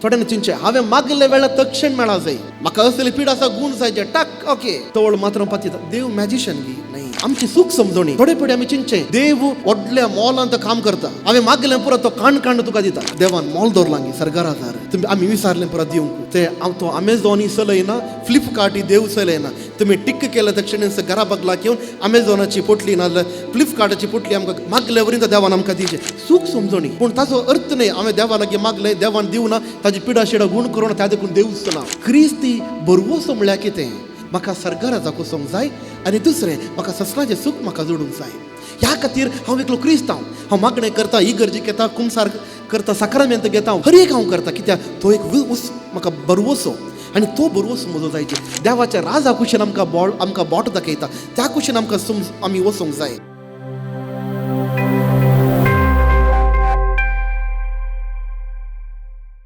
थोड्यांनी चिंतचें, हांवें मागले वेळार तक्षण मेळा जाय, म्हाका असली पीड आसा, गूण जाय जे टाक ओके तवळ मात्र पाती. देव मॅजिशियन गी नाही. आमची चूक समजणी. थोडे पडे आमी चिंतचें, देव व्हडल्या मॉलांत काम करता, हांवें मागलें पुरो तो काण काण तुका दिता. देवान मोल दवरलां गी सरकारा जार, तुमी आमी विचारलें पुरो दिवंक. ते हांव तो अमेझॉनी चलयना, फ्लिपकार्टी देव चलयना. तुमी टिक्क केलें तक्षणी घरा बगलाक येवन अमेझॉनाची पोटली नाजाल्यार फ्लिपकार्टाची पोटली आमकां मागले वरी देवान आमकां दिवचें. चूक समजणी. पूण ताचो अर्थ न्हय हांवें देवा लागीं मागलें, देवान दिवना, ताजी पिडा शिडा गूण करून त्या देखून देवच ना. क्रिस्ती बरवसो म्हळ्यार कितें? म्हाका सरकाराचा कोसोंक जाय आनी दुसरें म्हाका ससनाचें सूख म्हाका जोडूंक जाय. ह्या खातीर हांव एकलो क्रिस्तांव. हांव मागणें करता, इगर्जी घेता, कुमसार करता, साक्रामेंत घेता, हर एक हांव करता. कित्याक? तो एक म्हाका बरवसो आनी तो बरवसो म्हजो जायचे. देवाच्या राजा कुशीन आमकां बोट, आमकां बोट दाखयता, त्या कुशीन आमकां आमी वचोंक जाय.